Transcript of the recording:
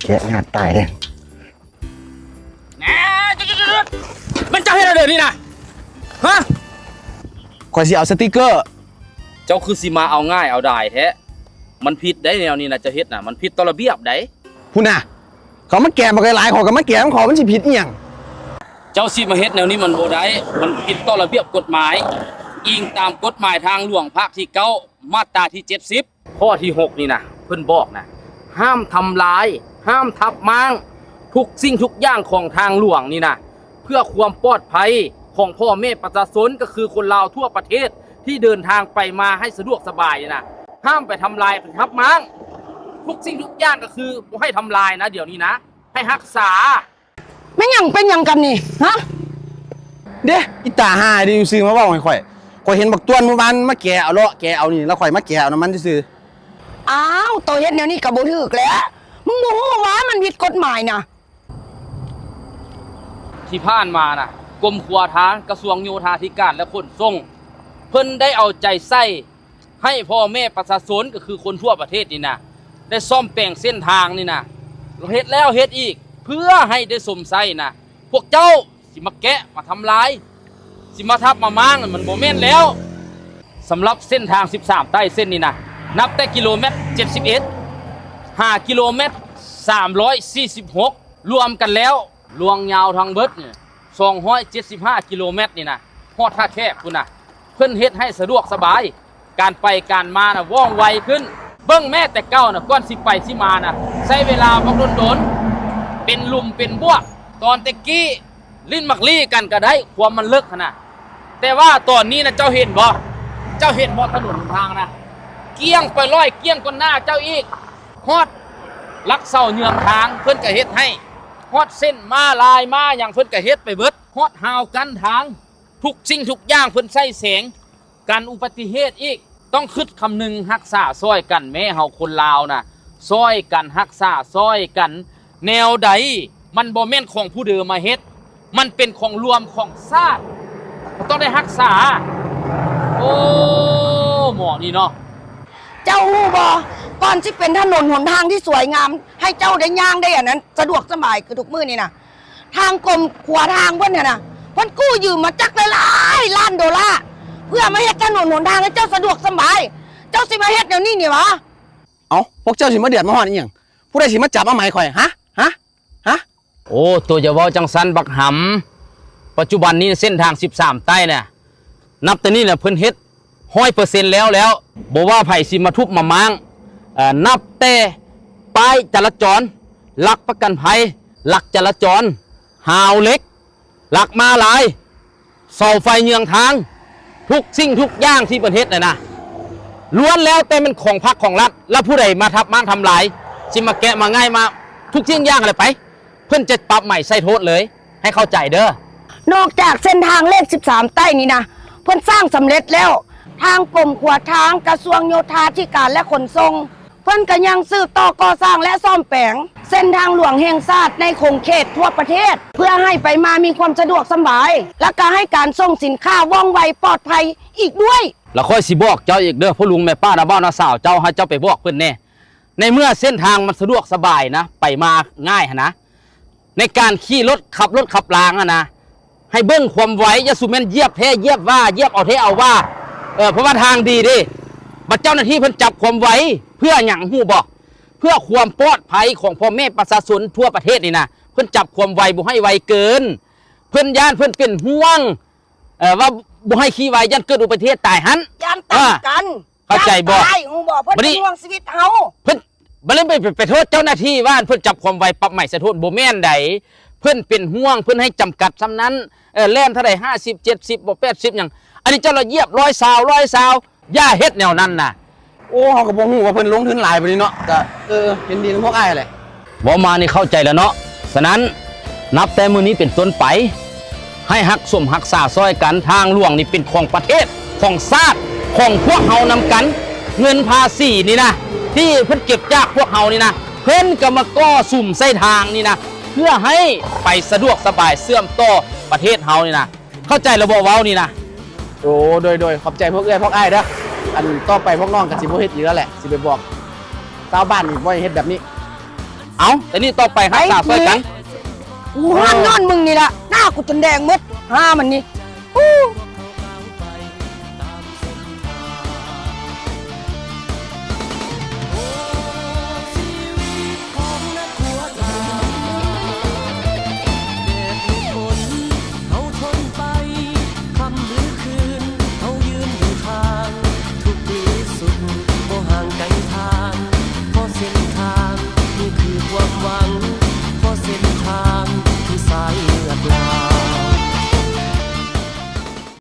ແກະຍາດຕາຍເດ້. ແນ່ ມັນເຈົ້າເຮັດແນວໃດນີ້ນະ? ຮະ? ຂ້ອຍຊິເອົາສະຕິກເກີ. ເຈົ້າຄືຊິມາເອົາງ່າຍເອົາດາຍແທ້? ມັນຜິດໄດ໋ແນວນີ້ນະ ເຈົ້າເຮັດນະ ມັນຜິດຕໍ່ລະບຽບໄດ໋. ພຸ້ນນະ ເຂົາມາແກະບັກຫຼາຍໆ ຂ້ອຍກໍມາແກະນຳເຂົາ ມັນຊິຜິດອີ່ຫຍັງ? ເຈົ້າຊິມາເຮັດແນວນີ້ມັນບໍ່ໄດ້, ມັນຜິດຕໍ່ລະບຽບກົດໝາຍ. ອີງຕາມກົດໝາຍທາງຫຼວງພາກທີເກົ້າ ມາດຕາທີເຈັດສິບ ຂໍ້ທີຫົກນີ້ນະ ເພິ່ນບອກນະ ຫ້າມທຳລາຍ, ຫ້າມທັບມ້າງທຸກສິ່ງທຸກຢ່າງຂອງທາງຫຼວງນີ້ນະ ເພື່ອຄວາມປອດໄພຂອງພໍ່ແມ່ປະຊາຊົນ ກໍຄືຄົນລາວທົ່ວປະເທດທີ່ເດີນທາງໄປມາໃຫ້ສະດວກສະບາຍນີ້ນະ. ຫ້າມໄປທຳລາຍ, ໄປທັບມ້າງທຸກສິ່ງທຸກຢ່າງ ກໍຄືບໍ່ໃຫ້ທຳລາຍນະ ດຽວນີ້ນະ ໃຫ້ຮັກສາ. ແມ່ນຫຍັງ ເປັນຫຍັງກັນນີ້ ຮະ? ເດ້ ອີຕາຫ່ານີ້ຢູ່ຊື່ມາເວົ້າໃຫ້ຂ້ອຍ. ຂ້ອຍເຫັນບັກຕວນມື້ວານມາແກະເອົາເລາະ ແກະເອົານີ້ ແລ້ວຂ້ອຍມາແກະເອົານຳມັນຊື່ໆ. ອ້າວ ໂຕເຮັດແນວນີ້ກໍບໍ່ຖືກແຫຼະ. ມຶງບໍ່ຮູ້ວ່າມັນຜິດກົດໝາຍນະ? ທີ່ຜ່ານມານະ ກົມຂົວທາງ ກະຊວງໂຍທາທິການ ແລະ ຂົນສົ່ງ ເພິ່ນໄດ້ເອົາໃຈໃສ່ ໃຫ້ພໍ່ແມ່ປະຊາຊົນ ກໍຄືຄົນທົ່ວປະເທດນີ້ນະ ໄດ້ສ້ອມແປງເສັ້ນທາງນີ້ນະ ເຮັດແລ້ວເຮັດອີກ ເພື່ອໃຫ້ໄດ້ຊົມໃຊ້ນະ. ພວກເຈົ້າຊິມາແກະ ມາທຳລາຍ ຊິມາທັບມາມ້າງ ມັນບໍ່ແມ່ນແລ້ວ. ສຳລັບເສັ້ນທາງສິບສາມໃຕ້ເສັ້ນນີ້ນະ ນັບແຕ່ກິໂລແມັດເຈັດສິບເອັດ ຫາກິໂລແມັດສາມຮ້ອຍສີ່ສິບຫົກ ລວມກັນແລ້ວ ລວງຍາວທັງເບິດນີ້ ສອງຮ້ອຍເຈັດສິບຫ້າກິໂລແມັດນີ້ນະ ຮອດທ່າແຂກພຸ້ນນະ. ເພິ່ນເຮັດໃຫ້ສະດວກສະບາຍ ການໄປການມານະ ວ່ອງໄວຂຶ້ນ. ເບິ່ງແມ້ແຕ່ເກົ່ານະ ກ່ອນຊິໄປຊິມານະ ໃຊ້ເວລາບັກດົນໆ ເປັນຫຼຸມເປັນບວກ. ຕອນແຕ່ກີ້ຫຼິ້ນໝາກລີ້ກັນກໍໄດ້ ຄວາມມັນເລິກຫັ້ນນະ. ແຕ່ວ່າຕອນນີ້ນະ ເຈົ້າເຫັນບໍ່? ເຈົ້າເຫັນບໍ່ຖະໜົນຫົນທາງນະ? ກ້ຽງໄປລ້ອຍ ກ້ຽງກ່ອນໜ້າເຈົ້າອີກ. ຮອດຫຼັກເສົາເຍືອງທາງເພິ່ນກະເຮັດໃຫ້, ຮອດເສັ້ນມ້າລາຍມ້າຫຍັງເພິ່ນກະເຮັດໄປເບິດ, ຮອດຮາວກັ້ນທາງ ທຸກສິ່ງທຸກຢ່າງເພິ່ນໃສ່ແສງກັນອຸບັດຕິເຫດອີກ. ຕ້ອງຄິດຄຳນຶງຮັກສາຊ່ອຍກັນແມ້ ເຮົາຄົນລາວນະ ຊ່ອຍກັນຮັກສາຊ່ອຍກັນ. ແນວໃດມັນບໍ່ແມ່ນຂອງຜູ້ເດີມມາເຮັດ, ມັນເປັນຂອງລວມຂອງຊາດ ກໍຕ້ອງໄດ້ຮັກສາ. ໂອ້ ໝໍນີ້ເນາະ. ເຈົ້າຮູ້ບໍ່? ກ່ອນຊິເປັນຖະໜົນຫົນທາງທີ່ສວຍງາມ ໃຫ້ເຈົ້າໄດ້ຍ່າງໄດ້ອັນນັ້ນສະດວກສະບາຍຄືທຸກມື້ນີ້ນະ, ທາງກົມຂົວທາງເພິ່ນຫັ້ນນະ ເພິ່ນກູ້ຢືມມາຈັກຫຼາຍໆລ້ານໂດລາ ເພື່ອມາເຮັດຖະໜົນຫົນທາງໃຫ້ເຈົ້າສະດວກສະບາຍ. ເຈົ້າຊິມາເຮັດແນວນີ້ນີ້ຫວາ? ເອົ້າ ພວກເຈົ້າຊິມາເດືອດມາຮ້ອນອີ່ຫຍັງ? ຜູ້ໃດຊິມາຈັບມາໄໝຂ້ອຍ? ຮະ? ຮະ? ຮະ? ໂອ້ ໂຕຢ່າເວົ້າຈັ່ງຊັ້ນບັກຫຳ. ປັດຈຸບັນນີ້ເສັ້ນທາງສິບສາມໃຕ້ນະ ນັບແຕ່ນີ້ນະ ເພິ່ນເຮັດຮ້ອຍເປີເຊັນແລ້ວແລ້ວ. ບໍ່ວ່າໃຜຊິມາທຸບມາມ້າງ ເອີ ນັບແຕ່ປ້າຍຈະລາຈອນ, ຫຼັກປະກັນໄພ, ຫຼັກຈະລາຈອນ, ຮາວເຫຼັກ, ຫຼັກມ້າລາຍ, ເສົາໄຟເຍືອງທາງ, ທຸກສິ່ງທຸກຢ່າງທີ່ເພິ່ນເຮັດນັ້ນນະ ລ້ວນແລ້ວແຕ່ແມ່ນຂອງພັກຂອງລັດ. ແລ້ວຜູ້ໃດມາທັບມ້າງທຳລາຍ ຊິມາແກະມາງ່າຍມາ ທຸກສິ່ງຢ່າງຫັ້ນແຫຼະໄປ ເພິ່ນຈະປັບໃໝໃສ່ໂທດເລີຍ ໃຫ້ເຂົ້າໃຈເດີ້. ນອກຈາກເສັ້ນທາງເລກສິບສາມໃຕ້ນີ້ນະ ເພິ່ນສ້າງສຳເລັດແລ້ວ, ທາງກົມຂົວທາງ, ກະຊວງໂຍທາທິການ ແລະ ຂົນສົ່ງ ເພິ່ນກະຍັງສືບຕໍ່ກໍ່ສ້າງ ແລະ ສ້ອມແປງເສັ້ນທາງຫຼວງແຫ່ງຊາດໃນຂົງເຂດທົ່ວປະເທດ ເພື່ອໃຫ້ໄປມາມີຄວາມສະດວກສະບາຍ ແລະ ກະໃຫ້ການສົ່ງສິນຄ້າວ່ອງໄວປອດໄພອີກດ້ວຍ. ລະຂ້ອຍຊິບອກເຈົ້າອີກເດີ້ ພໍ່ລຸງແມ່ປ້າ ນ້າບ່າວນ້າສາວເຈົ້າ, ໃຫ້ເຈົ້າໄປບອກເພິ່ນແດ່. ໃນເມື່ອເສັ້ນທາງມັນສະດວກສະບາຍນະ ໄປມາງ່າຍຫັ້ນນະ, ໃນການຂີ່ລົດ ຂັບລົດຂັບລາງຫັ້ນນະ ໃຫ້ເບິ່ງຄວາມໄວ, ຢ່າສູ່ແມ່ນຢຽບແທ້ຢຽບວ່າ, ຢຽບເອົາແທ້ເອົາວ່າ. ເອີ ເພາະວ່າທາງດີເດ້. ບັດເຈົ້າໜ້າທີ່ເພິ່ນຈັບຄວາມໄວເພື່ອຫຍັງຮູ້ບໍ່? ເພື່ອຄວາມປອດໄພຂອງພໍ່ແມ່ປະຊາຊົນທົ່ວປະເທດນີ້ນະ, ເພິ່ນຈັບຄວາມໄວ ບໍ່ໃຫ້ໄວເກີນ. ເພິ່ນຢ້ານ ເພິ່ນເປັນຫ່ວງ ເອີ ວ່າບໍ່ໃຫ້ຂີ່ໄວ ຢ້ານເກີດອຸບັດຕິເຫດຕາຍຫັ້ນ. ຢ້ານຕາຍກັນ. ເອີ ເຂົ້າໃຈບໍ່? ຢ້ານຕາຍ ຮູ້ບໍ່? ເພິ່ນເປັນຫ່ວງຊີວິດເຮົາ. ເພິ່ນ ບໍ່ໄດ້ໄປ ໄປ ໄປໂທດເຈົ້າໜ້າທີ່ວ່າເພິ່ນຈັບຄວາມໄວປັບໃໝໃສ່ໂທດ, ບໍ່ແມ່ນໃດ. ເພິ່ນເປັນຫ່ວງ, ເພິ່ນໃຫ້ຈຳກັດສ່ຳນັ້ນ. ເອີ ແລ່ນເທົ່າໃດ ຫ້າສິບ ເຈັດສິບ ບໍ່ ແປດສິບຫຍັງ. ອັນນີ້ເຈົ້າລະຢຽບຮ້ອຍຊາວ ຮ້ອຍຊາວ ຢ່າເຮັດແນວນັ້ນນະ. ໂອ້ ເຮົາກໍບໍ່ຮູ້ວ່າເພິ່ນລົງທຶນຫຼາຍປານນີ້ເນາະ. ກະ ເອີ ເຫັນດີນຳພວກອ້າຍແຫຼະ. ເວົ້າມານີ້ເຂົ້າໃຈແລ້ວເນາະ. ສະນັ້ນ ນັບແຕ່ມື້ນີ້ເປັນຕົ້ນໄປ ໃຫ້ຮັກສົມຮັກສາຊ່ອຍກັນ. ທາງຫຼວງນີ້ເປັນຂອງປະເທດ, ຂອງຊາດ, ຂອງພວກເຮົານຳກັນ. ເງິນພາສີນີ້ນະ ທີ່ເພິ່ນເກັບຈາກພວກເຮົານີ້ນະ ເພິ່ນກໍມາກໍ່ສຸມໃສ່ທາງນີ້ນະ ເພື່ອໃຫ້ໄປສະດວກສະບາຍເຊື່ອມຕໍ່ປະເທດເຮົານີ້ນະ. ເຂົ້າໃຈແລ້ວບໍ່ເວົ້ານີ້ນະ? ໂອ້ ໂດຍ ໂດຍ ຂອບໃຈພວກເອື້ອຍພວກອ້າຍເດີ້. ອັນຕໍ່ໄປພວກນ້ອງກໍຊິບໍ່ເຮັດອີກແລ້ວແຫຼະ, ຊິໄປບອກຊາວບ້ານອີກ ບໍ່ໃຫ້ເຮັດແບບນີ້. ເອົາ ແຕ່ນີ້ຕໍ່ໄປຮັກສາຊ່ອຍກັນ. ກູຮ້ອນຍ້ອນມຶງນີ້ລະ ໜ້າກູຈົນແດງໝົດ ຫາມັນນີ້. ອູ້